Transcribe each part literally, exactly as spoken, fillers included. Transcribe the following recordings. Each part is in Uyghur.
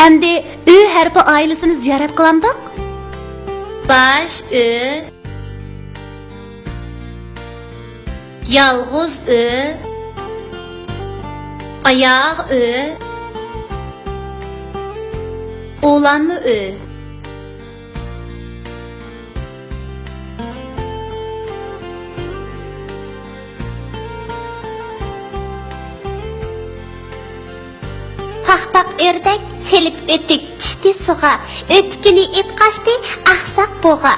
ئەمدى ئۆ ھەرپى ئائىلىسىنى زىيارەت قىلامدۇق؟ باش ئۆ، يالغۇز ئۆ، ئاياغ ئۆ، ئۇلانما ئۆ. پاخپاق ئۆردەك سېلىپ ئۆتۈك چۈشتى سۇغا، ئۆتۈكىنى ئېپ قاچتى ئاقساق بۇغا.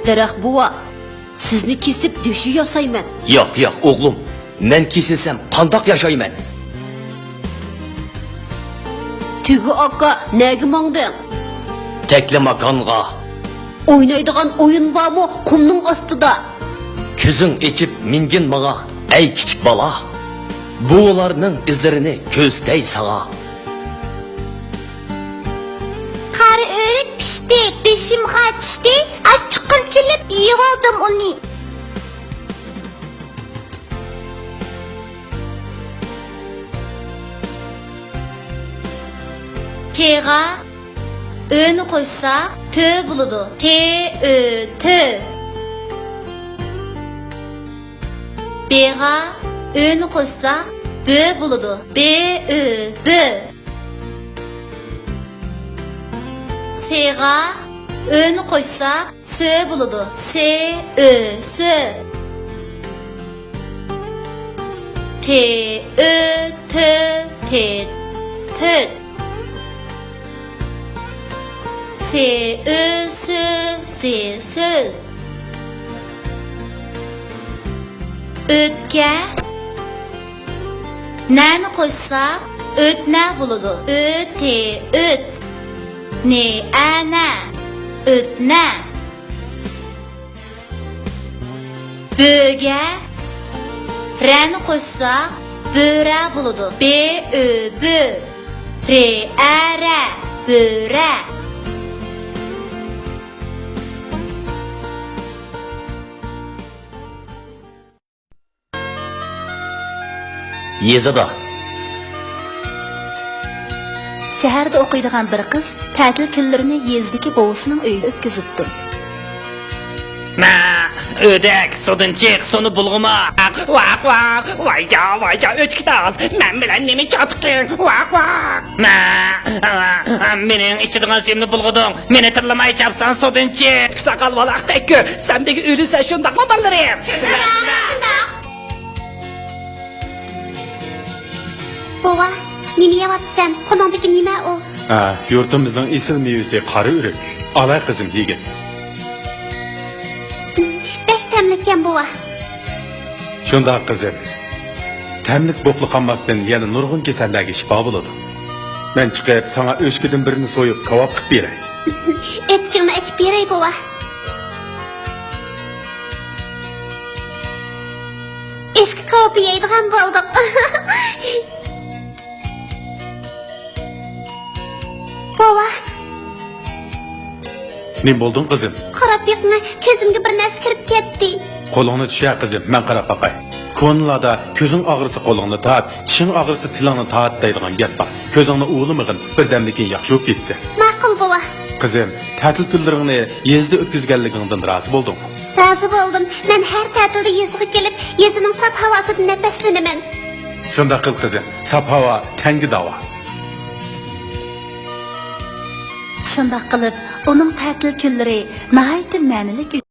دەرەخ بوۋا، سىزنى كېسىپ دۆشۈ ياسايمەن. ياق، ياق، ئوغلۇم، مەن كېسىلسەم قانداق ياشايمەن؟ تۆگە ئاكا، نەگە ماڭدىڭ؟ تەكلىماكانغا. ئوينايدىغان ئويۇن بارمۇ قۇمنىڭ ئاستىدا؟ كۆزۈڭ ئېچىپ مىنگىن ماڭا، ئەي كىچىك بالا. بوۋىلارنىڭ ئىزلىرىنى كۆرسىتەي ساڭا. قارا ئۆرۈك پىشتى، بېشىمغا چۈشتى، ئاچچىقىم كېلىپ يېۋالدىم ئۇنى. تېغا ئۆنى قوشسا، تۆ بولىدۇ. تې ئۆ، تۆ. بېغا ئۆنى قوشسا، بۆ بولىدۇ. بې ئۆ، بۆ. سېغا ئۆنى قوشسا، سۆ بولىدۇ. سې ئۆ، سۆ. تې ئۆ، تۆ، تېت، تۆت. سې ئۆ، سۆ، زې، سۆز. ئۆتكە نەنى قوشساق، ئۆتنە بولىدۇ. ئۆ تې ئۆت. نې ئە نە. ئۆتنە. بۆگە رەنى قوشساق، بۆرە بولىدۇ. بې ئۆ بۆ. رې ئە رە. بۆرە. يېزىدا. شەھەردە ئوقۇيدىغان بىر قىز تەتىل كۈنلىرىنى يېزىدىكى بوۋىسىنىڭ ئۆيىدە ئۆتكۈزۈپتۇ. مە، ئۆدەك، سۇدىن چىق، سۇنى بۇلغىما. ۋاق، ۋاق، ۋايجا، ۋايجا، ئۆچكە تاز، مەن بىلەن نېمە چاتىقىڭ؟ ۋاق، ۋاق. مە، مېنىڭ ئىچىدىغان سۈيۈمنى بۇلغىدىڭ. مېنى تىللىماي چاپسان سۇدىن چىق. ساقال ۋالاق تەككۈ، سەن بىگە ئۆلىسە شۇنداقمۇ بالىلىرىم؟ شۇنداق، شۇنداق. بوۋا، نېمە يەۋاتىسەن؟ قولۇڭدىكى نېمە ئۇ؟ ھە، يۇرتىمىزنىڭ ئېسىل مېۋىسى قارا ئۆرۈك. ئالاي قىزىم، يېگىن. بەك تەملىككەن، بوۋا. شۇنداق، قىزىم. تەملىك بوپلا قالماستىن، يەنە نۇرغۇن كېسەللەرگە شىپا بولىدۇ. مەن چىقىپ، ساڭا ئۆچكىدىن بىرنى سويۇپ، كاۋاپ قىلىپ بېرەي. ئۆتۈكۈڭنى ئەكىپ بېرەي، بوۋا. ئۆچكە كاۋىپى يەيدىغان بولدۇق. بوۋا. نېمە بولدۇڭ، قىزىم؟ قاراپ بېقىڭە، كۆزۈمگە بىر نەرسە كىرىپ كەتتى. قولۇڭنى چۈشەر، قىزىم، مەن قاراپ باقاي. كونىلاردا «كۆزۈڭ ئاغرىسا قولۇڭنى تارت، چىشىڭ ئاغرىسا تىلىڭنى تارت» دەيدىغان گەپ بار. كۆزۈڭنى ئۇۋىلىمىغىن، بىردەمدىن كېيىن ياخشى بولۇپ كېتىسەن. ماقۇل، بوۋا. قىزىم، تەتىل كۈنلىرىڭنى يېزىدا ئۆتكۈزگەنلىكىڭدىن رازى بولدۇڭمۇ؟ رازى بولدۇم. مەن ھەر تەتىلدە يېزىغا كېلىپ، يېزىنىڭ ساپ ھاۋاسىدىن نەپەسلىنىمەن. شۇنداق قىل، قىزىم. ساپ ھاۋا تەنگە داۋا. شۇنداق قىلىپ، ئۇنىڭ تەتىل كۈنلىرى ناھايىتى مەنىلىك